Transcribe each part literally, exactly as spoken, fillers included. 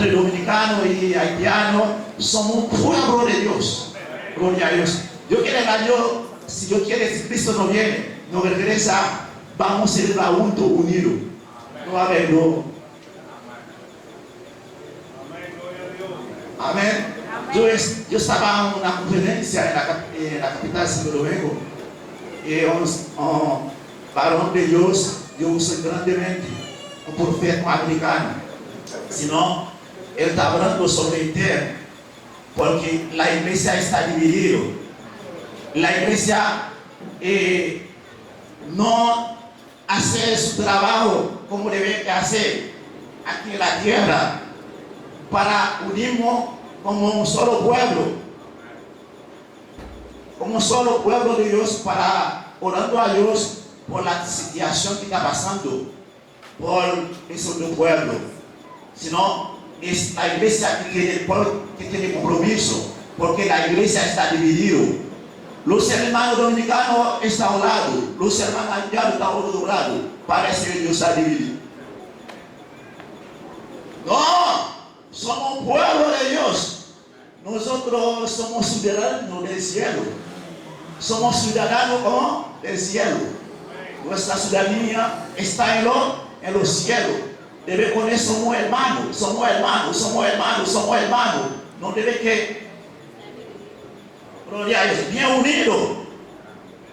dominicano y haitiano somos pueblo de Dios. Gloria a Dios. Yo quiere la yo, si Dios quiere, si Cristo no viene, no regresa, vamos a celebrar juntos, unidos. No va a haber, no. Amén. Yo, es- yo estaba en una conferencia en la, cap- en la capital Santo Domingo. Y un, un varón de Dios, Dios grandemente, un profeta americano. Sino, él está hablando sobre el tema, porque la iglesia está dividida. La iglesia eh, no hacer su trabajo como debe de hacer aquí en la tierra para unirnos como un solo pueblo, como un solo pueblo de Dios, para orando a Dios por la situación que está pasando por esos dos pueblos. Sino es la iglesia que tiene, que tiene compromiso, porque la iglesia está dividido. Los hermanos dominicanos están a un lado, los hermanos haitianos están a otro lado. Parece que Dios está dividido. No, somos pueblo de Dios. Nosotros somos ciudadanos del cielo. Somos ciudadanos, ¿cómo? Del cielo. Nuestra ciudadanía está en lo, en los cielos. Debe poner somos hermanos, somos hermanos, somos hermanos, somos hermanos. No debe que, gloria a Dios, bien unido.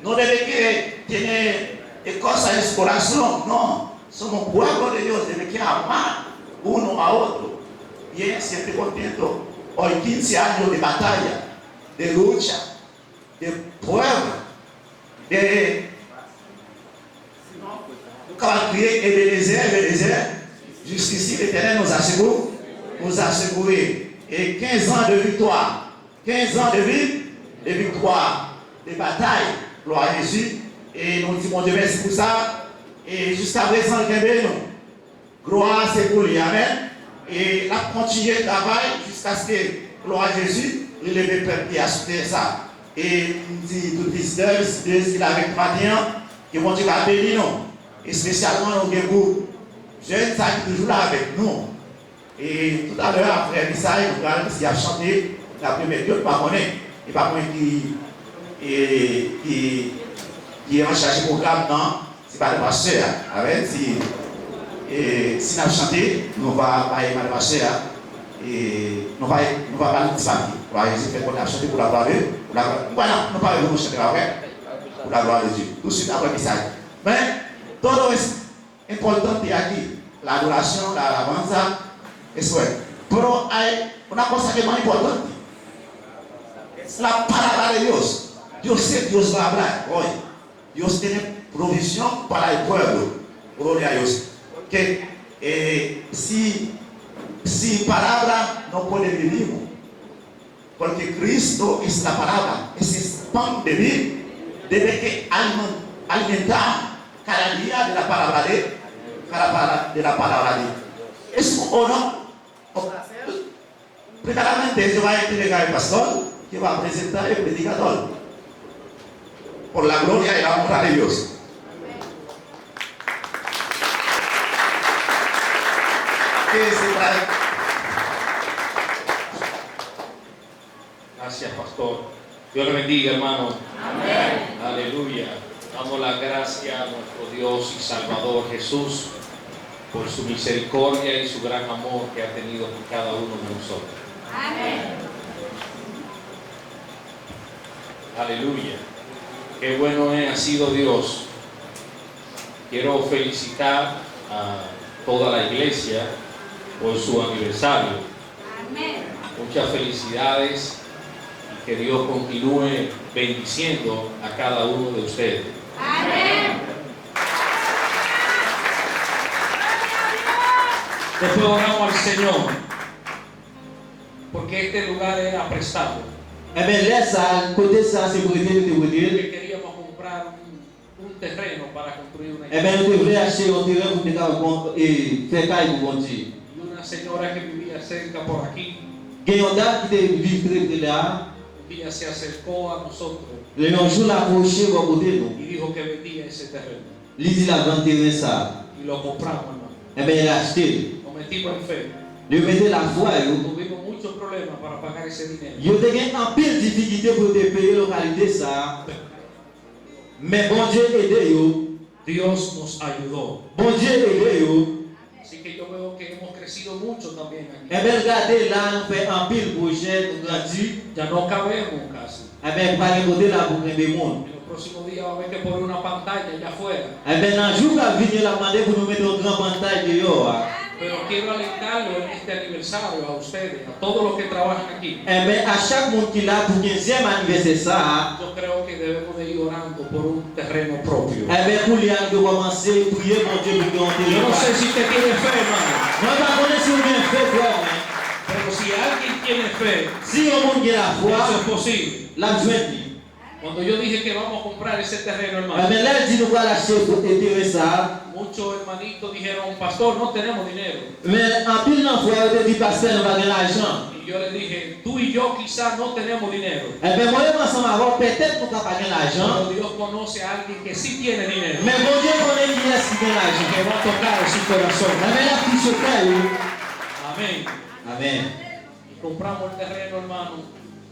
No debe que tiene cosa de su corazón, no. Somos pueblo de Dios, debe que amar uno a otro. Bien, siempre contento. Hoy quince años de batalla, de lucha, de prueba, de... Nou kapab kriye, Ebenezer, Ebenezer, jusqu'ici l'Éternel nous a secourus, nous a secourus. Et quinze ans de victoire. Quinze ans de vi-, de viktwa, de batay. Glwa a Jezi. E nou di Bondye mèsi pou sa. E jiskaprezan, l kenbe nou. Glwa se pou li. Amèn. E l ap kontinye travay jiskaske, glwa a Jezi, li leve pèp li a sou tè sa. E m di tout vizitè, vizitèz ki la avèk nou maten an, ke Bondye va beni nou. Espesyalman, nou gen gwoup jèn sa ki toujou la avèk nou. E toutalè, apre misay, nou pral, si y ap chante, n ap remèt yo, nou pa konnen. E pa mwen ki, e, ki, ki an chaj pwogram nan, se pa de pastè a. Amèn. Si, e, si n ap chante, nou va bay madan pastè a. E nou va, nou va ba l ti papye. Glwa a Jezi, fè konnen n ap chante pou laglwa de, pou laglwa, nou pa, nou pa, nou chante pa vre? Pou laglwa de Dye. Touswit apre misay. Men, todo es importante aquí, la adoración, la alabanza, eso es. Pero hay una cosa que es más importante. Es la palabra de Dios. Dios es Dios va a hablar hoy. Dios tiene provisión para el pueblo. Gloria a Dios. Que eh, si, si palabra no puede vivir, porque Cristo es la palabra, ese es pan de vida, debe que alimen- alimentar cada día de la palabra de, cada palabra, de la palabra de. Es un honor. Primeramente, yo va a entregar el pastor que va a presentar el predicador. Por la gloria y la honra de Dios. Que se trae. Gracias, pastor. Dios le bendiga, hermano. Amén. Aleluya. Damos la gracia a nuestro Dios y Salvador Jesús por su misericordia y su gran amor que ha tenido con cada uno de nosotros. Amén. Aleluya. Qué bueno es, ha sido Dios. Quiero felicitar a toda la iglesia por su aniversario. Amén. Muchas felicidades y que Dios continúe bendiciendo a cada uno de ustedes. Amén. Después oramos al Señor, porque este lugar era prestado. Enben, lè sa a, kote sa a, se prete nou te prete l. Que queríamos comprar un un terreno para construir una iglesia. Enben, nou te vle achte yon teren pou nou te ka kon- e, fè kay pou Bondye. Y una señora que vivía cerca por aquí, Gen yon dam ki te viv tre pre la a. Un día se acercó a nosotros Lè yon jou, l apwoche bò kote nou. Y dijo que vendía ese terreno. Li di l ap vann teren sa a. Y lo compramos, hermano. Enben, l achte l. Lo metimos en fe. Yo mete lafwa yo. Tuvimos muchos problemas para pagar ese dinero. Yo te gen anpil difikilte pou yo te peye lokalite sa a. Men Bondye ede yo. Dios nos ayudó. Bondye ede yo. Así que yo veo que hemos crecido mucho también aquí. Ebyen, gade la, nou fè anpil pwojè, nou grandi. Ya no cabemos casi. Ebyen, pa gen kote la pou kenbe moun. En los próximos días va a haber que poner una pantalla allá afuera. Ebyen, nan jou k ap vini, l ap mande pou nou mete yon gran pantay deyò a. Pero quiero alentarlo en este aniversario a ustedes, a todos los que trabajan aquí. Ebyen, a chak moun ki la pou kenzyèm anivèsè sa a, Yo creo que debemos de ir orando por un terreno propio. Ebyen, kounye a, nou dwe kòmanse priye Bondye pou gen yon Yo no sé teritwa. Si usted tiene fe, hermano. Mwen pa konnen si w gen fè, frè mwen. Pero si alguien tiene fe, Si yon moun gen lafwa, eso es posible. L ap jwenn li. Cuando yo dije que vamos a comprar ese terreno, hermano, Ebyen, lè l di nou pral achte teren sa a, muchos hermanitos dijeron, pastor, no tenemos dinero. Men anpil nan frè yo te di, pastè, nou pa gen lajan. Y yo le dije, tú y yo quizá no tenemos dinero. Ebyen, mwen menm ansanm avè w, petèt nou ka pa gen lajan. Pero Dios conoce a alguien que sí tiene dinero. Men Bondye konnen kiyès ki gen lajan. Que va a tocar su corazón. Ebyen, l ap touche kè yo. Amén. Amèn. Y compramos el terreno, hermano.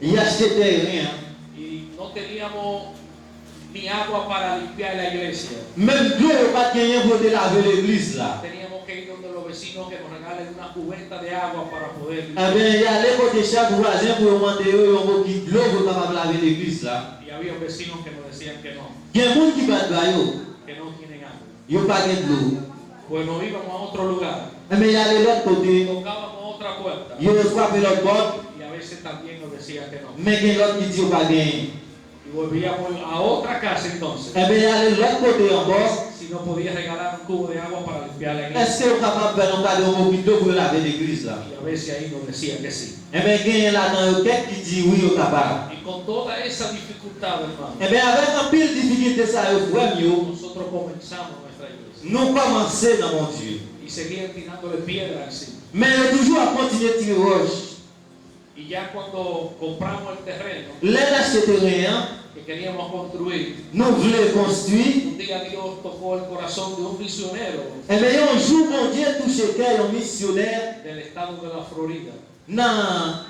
Y achte teren an. Y no teníamos ni agua para limpiar la iglesia. Menm dlo yo pa t genyen pou yo te lave legliz la. Teníamos que ir donde los vecinos que nos regalen una cubeta de agua para poder limpiar. Ebyen, y ale kote chak vwazen pou yo mande yo yon bokit dlo pou yo kapab lave legliz la. Y había vecinos que nos decían que no, Gen moun ki pa t ba yo, que no tienen agua. Yo pa gen dlo. Bueno, íbamos a otro lugar, Ebyen, y ale lòt kote, tocábamos otra puerta yo frape lòt pòt, y a veces también nos decían que no. Men gen lòt ki di yo pa genyen. Y volvíamos a otra casa entonces. Ebyen, y ale lòt kote ankò. Si no podía regalar un cubo de agua para limpiar la iglesia. Èske yo kapab fè nou kado yon bokit dlo pou yo lave legliz la? Y a veces ahí nos decía que sí. Ebyen, genyen ladan yo kèk ki di wi, yo kapab. Y con toda esa dificultad, hermano, Ebyen, avèk anpil difikilte sa yo, frè m yo, nosotros comenzamos nuestra iglesia. Nou kòmanse nan Bondye. Y seguían tirándole piedra encima. Men yo toujou ap kontinye tire wòch. Y ya cuando compramos el terreno, Lè n achte teren an, que queríamos construir, nou vle konstwi. Un día Dios tocó el corazón de un misionero Ebyen, yon jou, Bondye touche kè yon misyonè del estado de la Florida. Nan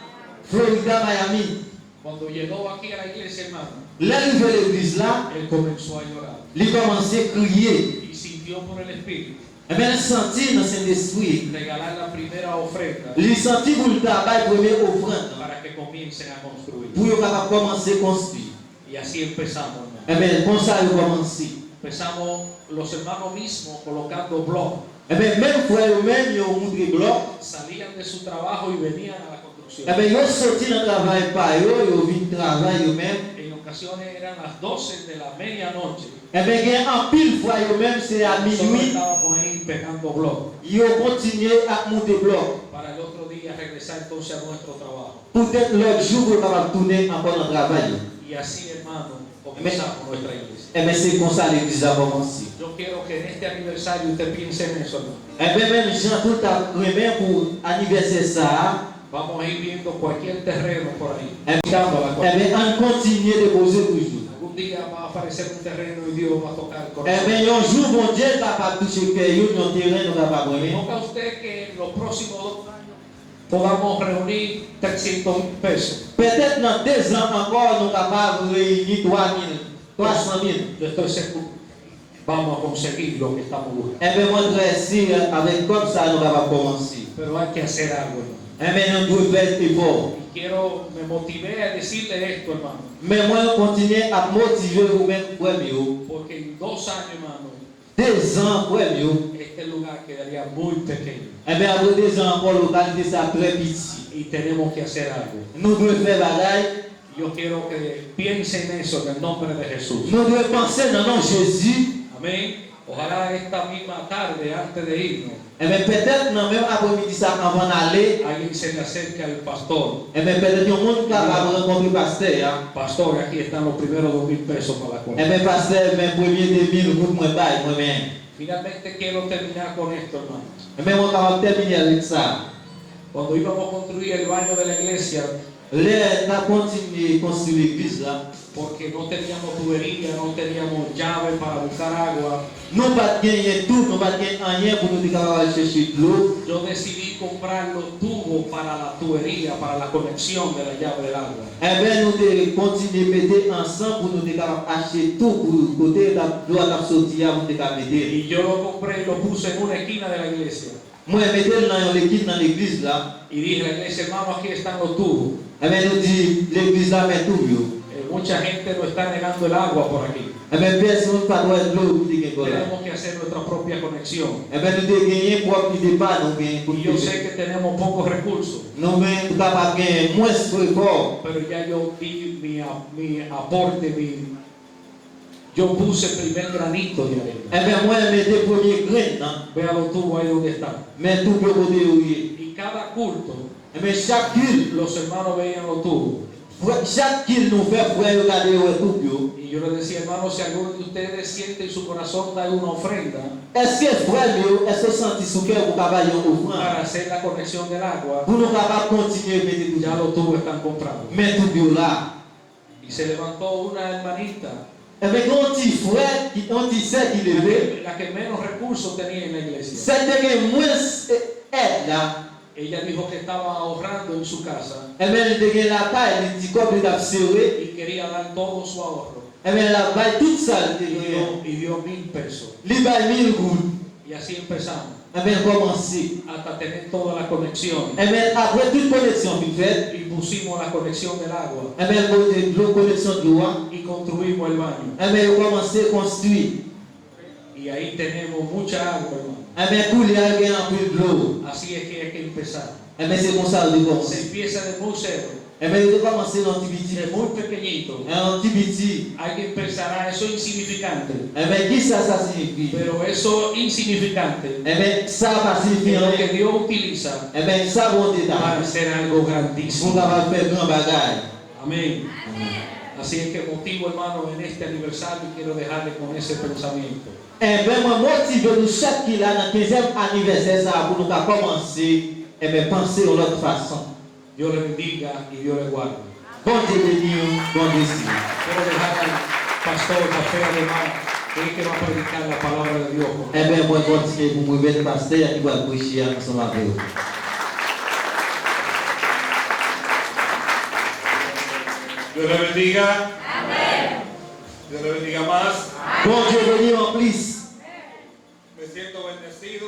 Florida, Miami. Cuando llegó aquí a la iglesia, hermano, Lè l rive legliz la, él comenzó a llorar li kòmanse kriye. Y sintió por el Espíritu Ebyen, l santi nan Sentespri, regalar la primera ofrenda li santi pou l ta bay premye ofrann nan, para que comiencen a construir. Pou yo kapab kòmanse konstwi. Y así empezamos, hermano. Ebyen, konsa yo kòmanse. Empezamos los hermanos mismos colocando bloques. Ebyen, menm frè yo menm, yo moutre blòk. Salían de su trabajo y venían a la construcción. Ebyen, yo soti nan travay pa yo, yo vin travay yo menm. En ocasiones eran las doce de la medianoche. Ebyen, gen anpil fwa yo menm, se a Nosotros minwi, estábamos ahí pegando bloques yo kontinye ap moute blòk. Para el otro día regresar entonces a nuestro trabajo. Poutèt lòt jou pou yo kapab tounen ankò nan travay yo. Y así, hermano, comenzamos nuestra iglesia. Ebyen, se konsa legliz la kòmanse. Yo quiero que en este aniversario usted piense en eso, hermano. Ebyen, menm jan tou l t ap renmen pou anivèsè sa a, Vamos a ir viendo cualquier terreno por ahí. Ebyen, Buscando la cosa. Ebyen, ann kontinye depoze toujou. Algún día va a aparecer un terreno y Dios va a tocar el corazón. Ebyen, yon jou, Bondye kapab touche kè youn, yon teren nou kapab renmen. Ponga usted que en los próximos dos años podamos reunir trescientos mil pesos. Petèt nan de zan ankò, nou kapab reyini twa mil, twa san mil. Yo estoy seguro. Vamos a conseguir lo que estamos buscando. Ebyen, mwen trè si avèk kòb sa a nou kapab kòmanse. Pero hay que hacer algo, hermano. Ebyen, nou dwe fè efò. Y quiero, me motivé a decirle esto, hermano. Men mwen kontinye ap motive ou menm, frè m yo. Porque en dos años, hermano, De zan, frè m yo. Este lugar quedaría muy pequeño. Ebyen, apre de zan ankò, lokalite sa a trè piti. Y tenemos que hacer algo. Nou dwe fè bagay. Yo quiero que piense en eso en el nombre de Jesús. Nou dwe panse nan non Jezi. Amén. Ojalá esta misma tarde, antes de irnos, Ebyen, petèt nan menm apremidi sa a, anvan n ale, alguien se le acerque al pastor. Ebyen, petèt yon moun kapab rankontre pastè a. Pastor, aquí están los primeros dos mil pesos para la compra. Ebyen, pastè, men premye de mil goud mwen bay, mwen men. Finalmente quiero terminar con esto, hermanos. Ebyen, mwen kapab tèmine avèk sa. Cuando íbamos a construir el baño de la iglesia, Lè n ap kontinye konstwi legliz la, Porque no teníamos tubería, no teníamos llave para buscar agua. Nou pa t genyen twou, nou pa t gen anyen pou nou te kapab al chèche dlo. Yo decidí comprar los tubos para la tubería, para la conexión de la llave del agua. Enben, nou te kontinye mete ansanm pou nou te kapab achte twou pou kote dlo a t ap soti a pou nou te ka mete l. Y yo lo compré y lo puse en una esquina de la iglesia. Mwen mete l nan yon lekin nan legliz la. Y dije a la iglesia, hermano, aquí están los tubos. Enben, nou di legliz la, men twou yo. Eh, mucha gente no está negando el agua por aquí. Enben, pyès moun pa t wè dlo ki te gen bò la. Tenemos que hacer nuestra propia conexión. Enben, nou te genyen pwòp ide pa nou, gen pou nou te fè. Y yo sé que tenemos pocos recursos. Nou menm, nou kapab gen mwens efò. Pero ya yo di mi, a- mi aporte, mi Yo puse el primer granito de arena. Enben, mwen mete premye grenn nan. Vea los tubos ahí donde están. Men twou yo kote yo ye. Y cada culto, Enben, chak kilt, los hermanos veían los tubos. Frè, chak kilt nou fè, frè yo gade yo wè twou yo. Y yo le decía, hermano, si alguno de ustedes siente en su corazón dar una ofrenda, Èske frè m yo, èske w santi sou kè w pou ka bay yon ofrann? Para hacer la conexión del agua, Pou nou kapab kontinye mete twou. Ya los tubos están comprados. Men twou yo la. Y se levantó una hermanita. Enben, gen yon ti frè, ki- yon ti sè ki leve. La que, la que menos recursos tenía en la iglesia. Sè ki te gen mwens, eh, èd la. Ella dijo que estaba ahorrando en su casa. Enben, li te gen lakay li, ti kòb li t ap sere. Y quería dar todo su ahorro. Enben, l ap bay tout sa li te genyen. Y dio, y dio mil pesos. Li bay mil goud. Y así empezamos. Enben, l kòmanse. Hasta tener toda la conexión. Enben, apre tout koneksyon fin fèt. Y pusimos la conexión del agua. Enben, l pote dlo, koneksyon dlo a. Y construimos el baño. Enben, yo kòmanse konstwi. Y ahí tenemos mucha agua, hermano. Enben, koulye a, gen anpil dlo. Así es que hay que empezar. Enben, se konsa yo te kòmanse. Se empieza de muy cero. Enben, yo te kòmanse nan ti piti. De muy pequeñito. Nan ti piti. Alguien pensará, "Eso es insignificante." Enben, kisa sa siyifi? Pero eso insignificante Enben, sa pa siyifi es lo anyen. Que Dios utiliza Enben, sa Bondye ta para hacer algo grandísimo. Pou kapab fè gran bagay. Amén. Amén. Así es que motivo, hermano, en este aniversario quiero dejarle con ese pensamiento. Enben, mwen motive nou chak ki la nan kenzyèm anivèsè sa a pou nou ka kòmanse, enben, panse yon lòt fason. Dios le bendiga y Dios le guarde. Bondye beni w, Bondye sila w. Quiero dejar al pastor Rafael Alemán, que es que va a predicar la palabra de Dios. Enben, mwen kontinye pou mwen remèt pastè a ki pral preche a ansanm avè w. Dios le bendiga. Amén. Dios le bendiga más. Bondye beni w anplis. Me siento bendecido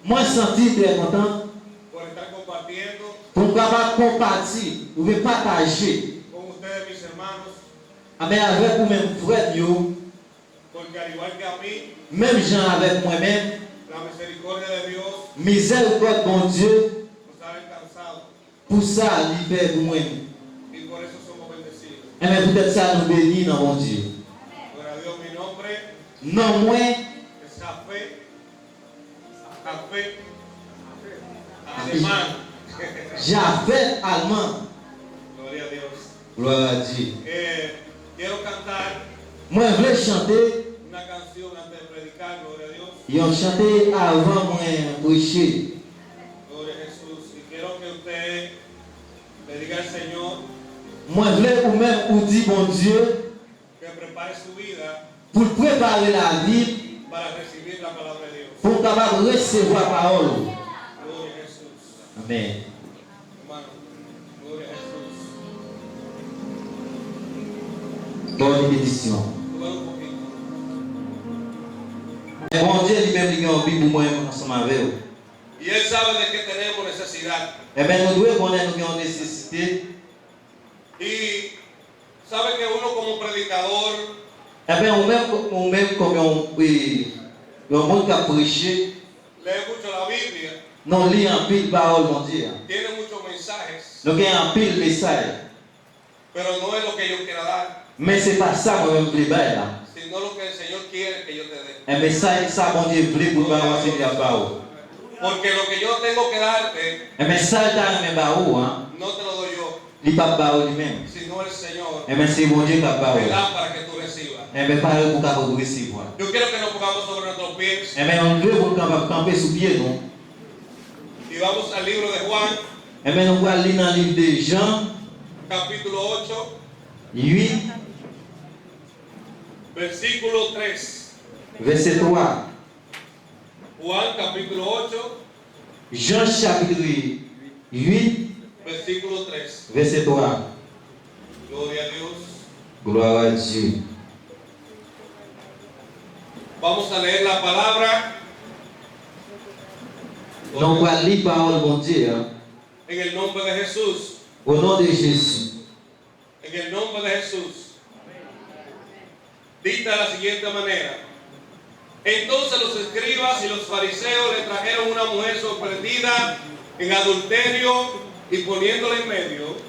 Mwen santi trè kontan por estar compartiendo pou m kapab konpati oubyen pataje con ustedes, mis hermanos, anben avèk ou menm frè m yo, porque al igual que a mí, menm jan avèk mwen menm, la misericordia de Dios mizèrikòd Bondye nos ha alcanzado. Pou sa li fè pou mwen. Y por eso somos bendecidos. Enben, poutèt sa, nou beni nan Bondye. Gloria a Dios, mi nombre Non mwen es Jafet, Jafet Alemán. Jafet Alman. Gloria a Dios. Glwa a Dye. Eh, quiero cantar Mwen vle chante una canción antes de predicar, gloria a Dios. Yon chante avan mwen preche. Gloria a Jesús. Y quiero que usted le diga al Señor Mwen vle ou menm ou di Bondye que prepare su vida pou l prepare lavi l para recibir la palabra de Dios. Pou l kapab resevwa pawòl ou. Gloria a Jesús. Amèn. Hermano, gloria a Jesús. Bondye benediksyon. Súbalo un poquito. Men Bondye li menm li gen yon bi pou mwen ansanm avè w. Y él sabe de qué tenemos necesidad. Enben, nou dwe konnen nou gen yon nesesite. Y sabe que uno como predicador Enben, ou menm, ou menm kòm yon, e, yon moun k ap preche, lee mucho la Biblia, nou li anpil pawòl Bondye a. Tiene muchos mensajes, Nou gen anpil mesaj. Pero no es lo que yo quiera dar, Men se pa sa mwen menm vle bay la. Sino lo que el Señor quiere que yo te dé. Enben, sa, sa Bondye vle pou l ba w, se li ap ba w. Porque lo que yo tengo que darte, Enben, sa l ta renmen ba ou an, no te lo doy yo, Li p ap ba ou li menm. Sino el Señor Enben, se Bondye k ap ba ou. Te da para que tú recibas. Enben, pare pou w kapab resevwa. Yo quiero que nos pongamos sobre nuestros pies. Enben, nou vle pou nou kapab kanpe sou pye nou. Y vamos al libro de Juan. Enben, nou pral li nan liv de Jan. capítulo ocho, uit, versículo tres. Vèsè twa. Juan capítulo ocho, Jan chapit uit, versículo tres. Vèsè twa. Gloria a Dios. Glwa a Dye. Vamos a leer la palabra. Nou pral li pawòl Bondye a. En el nombre de Jesús. O non de Jezi. En el nombre de Jesús. Dice de la siguiente manera. Entonces los escribas y los fariseos le trajeron una mujer sorprendida en adulterio y poniéndola en medio.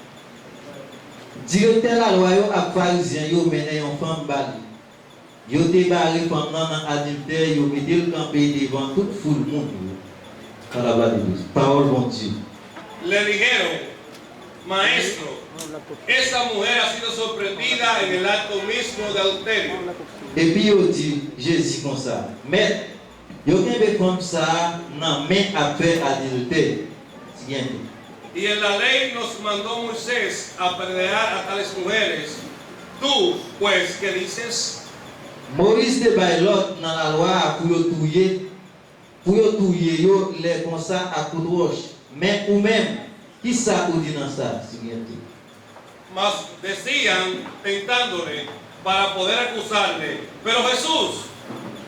Direktè lalwa yo ak Farizyen yo mennen yon fanm ba li. Yo te bare fanm nan nan adiltè, yo mete l kanpe devan tout foul moun yo. Palabra de Dios. Pawòl Bondye. Le dijeron, Maestro, esta mujer ha sido sorprendida en el acto mismo de adulterio. Epi yo di Jezi konsa, Mèt, yo kenbe fanm sa a nan men ap fè adiltè. Siguiente. Y en la ley nos mandó Moisés a apedrear a tales mujeres. Tú, pues, ¿qué dices? Moyiz te bay lòd nan lalwa a pou yo touye, pou yo touye yo lè konsa ak kout wòch. Men ou menm, ki sa ou di nan sa? Siguiente. Mas decían, tentándole, para poder acusarle: Pero Jesús,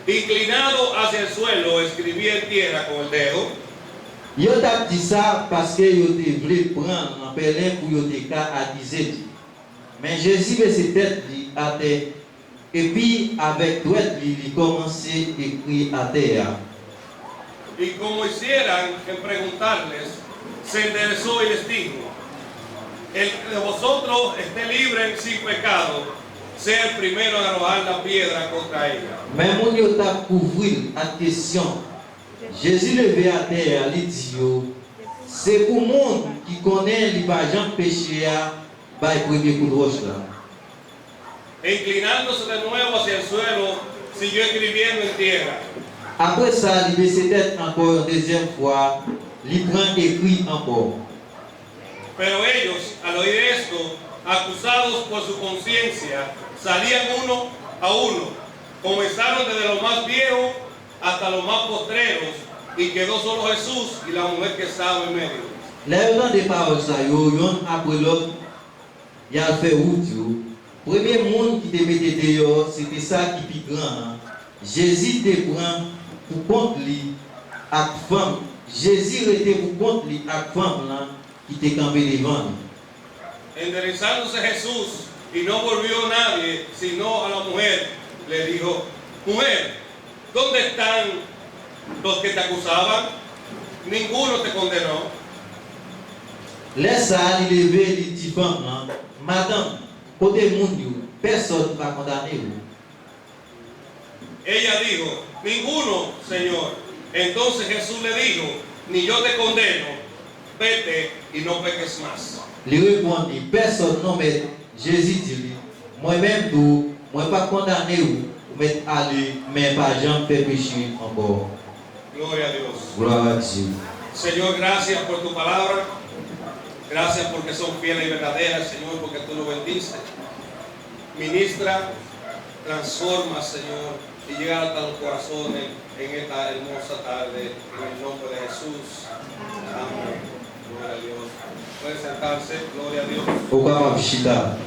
inclinado hacia el suelo, escribía en tierra con el dedo. Yo t ap di sa paske yo te vle pran l nan pèlen pou yo te ka akize li. Men Jezi bese tèt li atè, epi avèk dwèt li, li kòmanse ekri atè a. Y como hicieran en preguntarles, se enderezó y les dijo: El que de vosotros esté libre sin pecado, sea el primero en arrojar la piedra contra ella. Men moun yo t ap kouvri l ak kesyon. Jezi leve atè a, li di yo, Se pou moun ki konnen li pa janm peche a bay premye kout wòch la. E inclinándose de nuevo hacia el suelo, siguió escribiendo en tierra. Apre sa, li bese tèt ankò yon dezyèm fwa, li pran ekri ankò. Pero ellos, al oír esto, acusados por su conciencia, salían uno a uno, comenzaron desde los más viejos hasta los más postreros, y quedó solo Jesús y la mujer que estaba en medio. Lè yo tande pawòl sa yo, yonn apre lòt, y al fè wout yo. Premye moun ki te mete deyò, se te sa ki pi gran an. Jezi te pran pou kont li ak fanm, Jezi rete pou kont li ak fanm lan ki te kanpe devan li. Enderezándose Jesús, y no volvió nadie, sino a la mujer, le dijo: Mujer, ¿dónde están los que te acusaban? Ninguno te condenó. Lè sa a, li leve, li di fanm lan, Madanm, kote moun yo? Pèsòn pa kondane ou. Ella dijo: Ninguno, Señor. Entonces Jesús le dijo: Ni yo te condeno, vete y no peques más. Li reponn li, Pèsòn non, Mèt. Jezi di li, Mwen menm tou, mwen p ap kondane w, ou mèt ale, men pa janm fè peche ankò. Gloria a Dios. Glwa a Dye. Señor, gracias por tu palabra. Gracias porque son fieles y verdaderas, Señor, porque tú lo bendices. Ministra, transforma, Señor, y llega hasta los corazones en esta hermosa tarde, en el nombre de Jesús. Amén. Gloria a Dios. Puede sentarse, gloria a Dios. Ou kapab chita.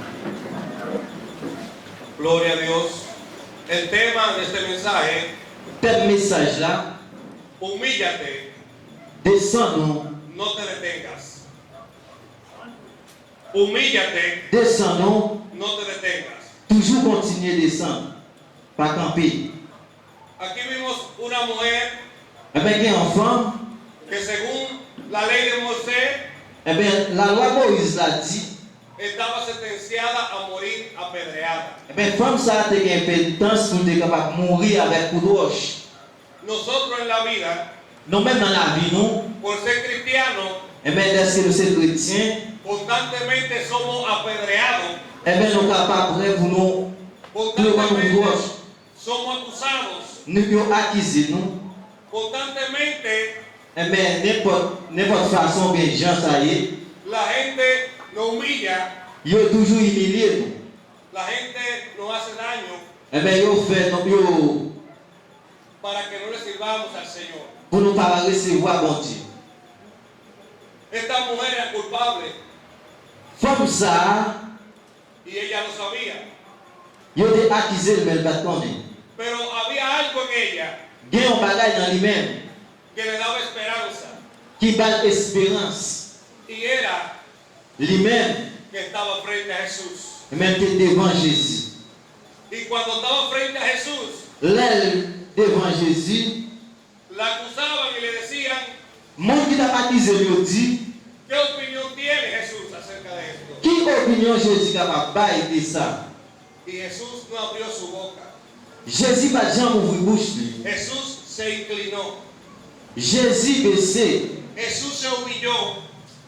Gloria a Dios. El tema de este mensaje, Tèm mesaj la, humíllate, Desann ou, no te detengas. Humíllate, Desann ou, no te detengas. Toujou kontinye desann. Pa kanpe. Aquí vimos una mujer, Enben, gen yon fanm, Que según la ley de Moisés, Enben, lalwa Moyiz la di, Estaba sentenciada a morir apedreada. Enben, fanm sa a te gen penitans pou l te kapab mouri avèk kout wòch. Nosotros en la vida, Nou menm nan lavi nou, por ser cristianos, Enben, dèske nou se kretyen, Constantemente somos apedreados. Enben, nou kapab prè pou nou, pou yo ban nou kout wòch. Somos acusados. Nou, yo akize nou. Constantemente, Enben, nenpòt, nenpòt fason oubyen jan sa ye, la gente nos humilla. Yo toujou imilye nou. La gente nos hace daño Enben, yo fè nou, yo, para que no le sirvamos al Señor. Pou nou pa resevwa Bondye. Esta mujer era culpable Fanm sa a, y ella lo sabía. Yo te akize l, men l pa t konnen. Pero había algo en ella Gen yon bagay nan li menm que le daba esperanza. Ki ba l esperans. Y era Li menm, que estaba frente a Jesús. Men l te devan Jezi. Y cuando estaba frente a Jesús, Lè l devan Jezi, la acusaban y le decían, Moun ki t ap akize l yo di, ¿qué opinión tiene Jesús acerca de esto? Ki opinyon Jezi kapab bay de sa? Y Jesús no abrió su boca. Jezi pa t janm ouvri bouch li. Jesús se inclinó. Jezi bese. Jesús se humilló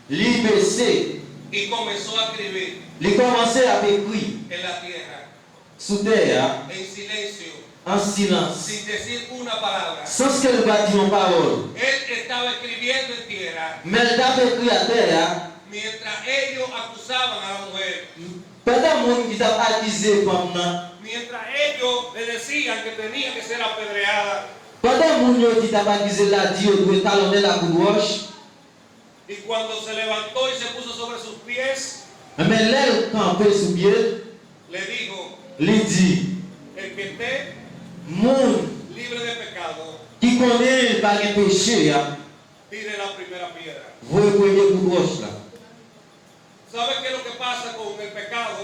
Li bese. Y comenzó a escribir Li kòmanse ap ekri en la tierra, sou tè a, en silencio, an silans, sin decir una palabra. San ke l pa di yon pawòl. Él estaba escribiendo en tierra Men l t ap ekri atè a. mientras ellos acusaban a la mujer, Pandan moun ki t ap akize fanm nan, mientras ellos le decían que tenía que ser apedreada. Pandan moun yo ki t ap akize l la di yo dwe kalonnen l ak bout wòch, Y cuando se levantó y se puso sobre sus pies, men lè l kanpe sou pye l, le dijo, li di, el que esté Moun libre de pecado, ki konnen l pa gen peche a, tire la primera piedra. Voye premye bout wòch la. ¿Sabe qué es lo que pasa con el pecado?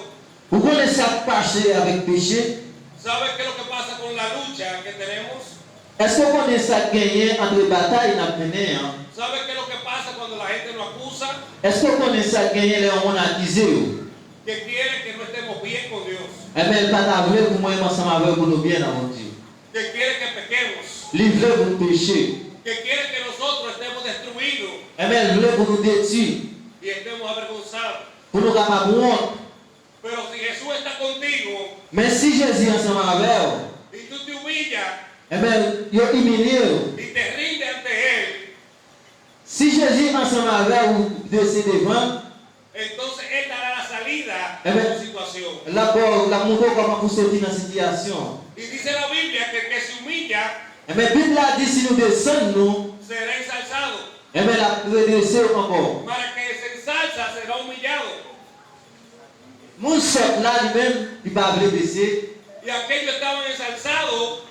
Ou konnen sa k pase avèk peche? ¿Sabe qué es lo que pasa con la lucha que tenemos? Èske w konnen sa k genyen antre batay n ap mennen an? ¿Sabe qué es lo que pasa cuando la gente nos acusa? Èske w konnen sa k genyen lè yon moun akize yo? Que quiere que no estemos bien con Dios. Enben, l pa ta vle pou mwen menm ansanm avè w pou nou byen nan Bondye. Que quiere que pequemos. Li vle pou n peche. Que quiere que nosotros estemos destruidos Enben, l vle pou nou detwi. Y estemos avergonzados. Pou nou kapab wont. Pero si Jesús está contigo Men si Jezi ansanm avè w, y tú te humillas enben, yo imilye w. Y te rindes ante Él, Si Jezi ansanm avè w, ou dese devan l, entonces Él dará la salida a Amén. Tu situación. L ap ba w, l ap montre w kòman pou soti nan sitiyasyon. Y dice la Biblia que el que se humilla Enben, Bib la di si nou desann nou, será ensalzado. Enben, l ap redrese w ankò. Para que se ensalza será humillado. Moun sòt la, li menm, li pa vle bese. Y aquellos estaban ensalzados.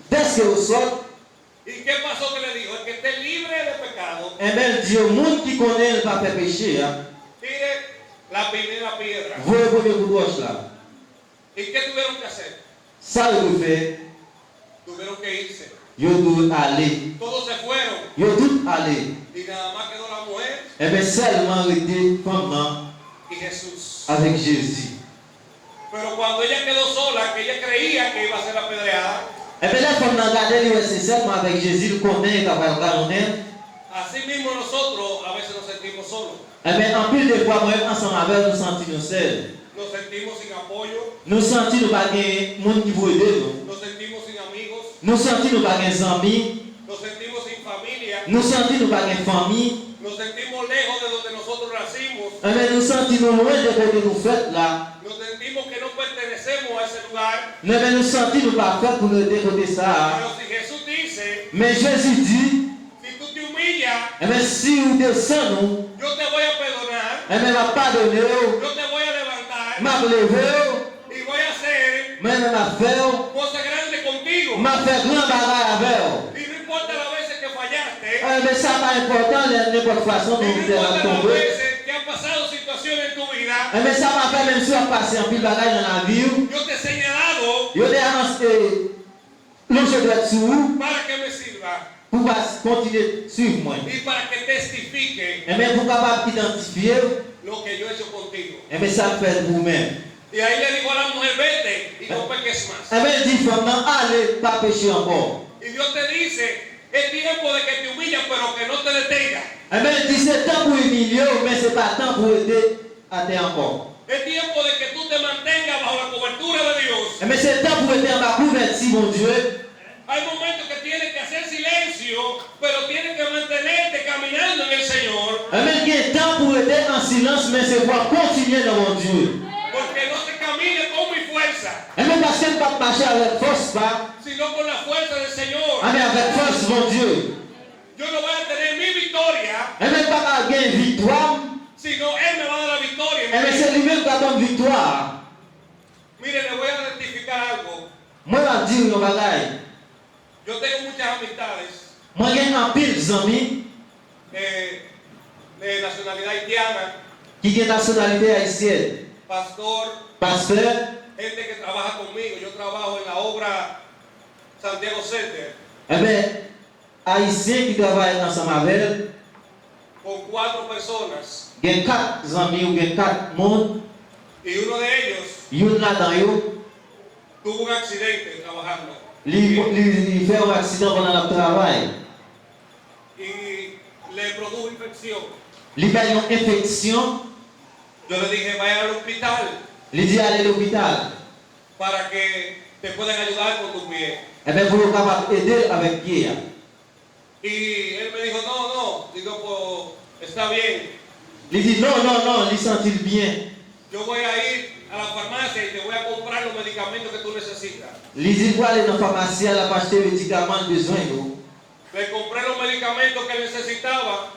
Dèske yo sòt, ¿Y qué pasó que le dijo? El que esté libre de pecado, enben, l di yo, moun ki konnen l pa fè peche a, tire la primera piedra. Voye premye kout wòch la. ¿Y qué tuvieron que hacer? Sa yo dwe fè, Tuvieron que irse. Yo dwe ale. Todos se fueron. Yo tout ale. Y nada más quedó la mujer Enben, sèlman rete fanm nan y Jesús. Avèk Jezi. Pero cuando ella quedó sola, que ella creía que iba a ser apedreada, Enben, lè fanm nan gade, li wè se sèlman avèk Jezi, li konnen li ka pral kalonnen. Así mismo nosotros a veces nos sentimos solos. Enben, anpil de fwa, mwen menm ansanm avè w, nou santi nou sèl. Nos sentimos sin apoyo. Nou santi nou pa gen moun ki pou ede nou. Nos sentimos sin amigos. Nou santi nou pa gen zanmi. Nos sentimos sin familia. Nou santi nou pa gen fanmi. Nos sentimos lejos de donde nosotros nacimos. Enben, nou santi nou lwen de kote nou fèt la. Nos sentimos que no pertenecemos a ese lugar. Enben, nou santi nou pa fèt pou nou rete kote sa a. Pero si Jesús dice, Men Jezi di, si tú te humillas, Enben, si ou desann ou, yo te voy a perdonar, enben, m ap padone w, yo te voy a levantar m ap leve w, y voy a hacer men m ap fè w, cosas grandes contigo. M ap fè gran bagay avè w. Y no importa las veces que fallaste, Enben, sa pa enpòtan lè nenpòt fason y nou no te ap importa las tonbe. Veces que han pasado situaciones en tu vida, Enben, sa pa fè menm si w ap pase anpil bagay nan lavi w. Yo te he señalado Yo te anonse lonje dwèt sou ou para que me sirva pou w pa kontinye swiv mwen. Y para que testifique Enben, pou w kapab idantifye lo que yo he hecho contigo. Enben, sa m fè pou ou menm. Y ahí le dijo a la mujer, vete y no peques más. Enben, l di fanm nan, ale, pa peche ankò. Y Dios te dice, es tiempo de que te humillas, pero que no te detengas. Enben, l di se tan pou imilye w, men se pa tan pou rete atè ankò. Es tiempo de que tú te mantengas bajo la cobertura de Dios. Enben, se tan pou rete anba kouvèti Bondye. Hay momentos que tienes que hacer silencio, pero tienes que mantenerte caminando en el Señor. Enben, gen tan pou w rete an silans, men se pou w ap kontinye nan Bondye. Porque no se camina con mi fuerza, Enben, paske m p ap mache avèk fòs pa, sino con la fuerza del Señor. Enben, avèk fòs Bondye. Yo no voy a tener mi victoria, Enben, m p ap gen viktwa m, sino Él me va a dar la victoria. Enben, se li menm k ap ban m viktwa a. Mire, le voy a rectificar algo. Mwen, m ap di w yon bagay. Yo tengo muchas amistades Mwen gen anpil zanmi eh, de nacionalidad haitiana, ki gen nasyonalite ayisyèn. Pastor, Pastè, gente que trabaja conmigo. Yo trabajo en la obra Santiago Center enben, Ayisyen ki travay ansanm avè l, con cuatro personas gen kat zanmi ou gen kat moun, y uno de ellos youn ladan yo, tuvo un accidente trabajando. li, li, li fè yon aksidan pandan l ap travay. Y le produjo infección. Li bay yon enfeksyon. Yo le dije, vaya al hospital Li di ale lopital. Para que te puedan ayudar con tu pie. Enben, pou yo kapab ede l avèk pye a. Y él me dijo, no, no. Digo, pues está bien. Li di non, non, non, li santi l byen. Yo voy a ir a la farmacia y te voy a comprar los medicamentos que tú necesitas. Li di l pwale nan famasi a, l ap achte medikaman l bezwen yo. Le compré los medicamentos que necesitaba,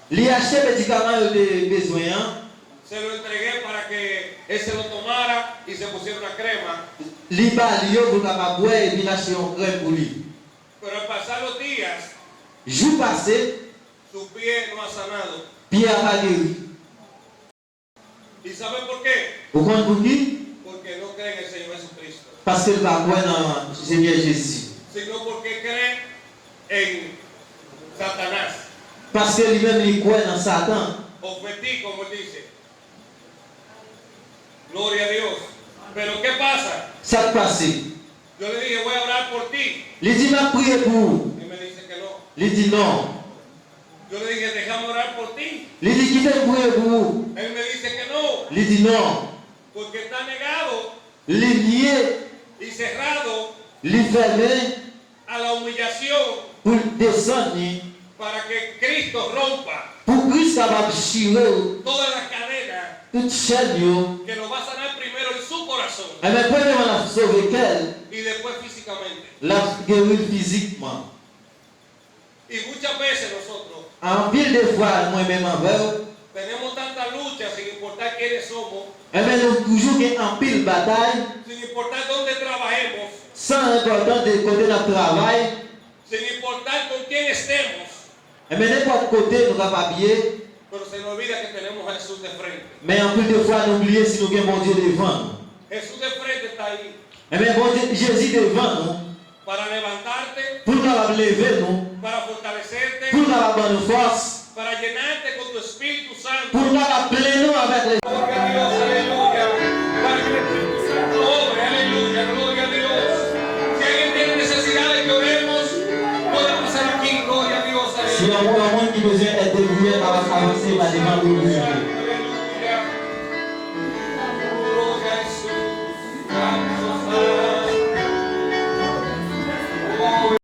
Li achte medikaman yo te bezwen an. Se lo entregué para que él se lo tomara y se pusiera una crema. Li ba li yo pou l kapab bwè epi l achte yon krèm pou li. Pero al pasar los días, Jou pase, su pie no ha sanado. Pye a pa geri. ¿Y sabe por qué? Ou konn pou ki? Porque no cree en el Señor Jesucristo, Paske l pa kwè nan Senyè Jezi. Sino porque cree en Satanás. Paske li menm li kwè nan Satan. Ofetí, como él dice. Gloria a Dios. Pero ¿qué pasa? Sa k pase? Yo le dije, voy a orar por ti. Li di, m ap priye pou ou. Él me dice que no. Li di non. Yo le dije, déjame orar por ti. Li di, kite m priye pou ou. Él me dice que no. Li di non. Porque está negado Li nye, y cerrado li fèmen a la humillación pou l desann li, para que Cristo rompa pou Kris kapab chire todas las cadenas tout chèn yo. Que lo va a sanar primero en su corazón Enben, premyèman, l ap sove kè l, y después físicamente. L ap geri l fizikman. Y muchas veces nosotros Anpil de fwa, mwen menm avè w, tenemos tantas luchas sin importar quiénes somos, enben, nou toujou gen anpil batay, sin importar dónde trabajemos, san enpòtans de kote n ap travay, sin importar con quién estemos, enben, nenpòt kote nou kapab ye, pero se nos olvida que tenemos a Jesús de frente. Men anpil de fwa, nou bliye si nou gen Bondye devan nou. Jesús de frente está ahí Enben, Bondye, Jezi devan nou, para levantarte, pou l kapab leve nou, para fortalecerte, pou l kapab ban nou fòs, para llenarte con tu Espíritu Santo. Pou l kapab plen nou avèk le. Gloria a Dios, aleluya. Para que el Espíritu Santo obre, aleluya, gloria a Dios. Si alguien tiene necesidad de que oremos, puede pasar aquí, gloria a Dios, Si yon aleluya. Yon moun ki bezwen èd de priyè, kapab avanse pa devan pou nou priye.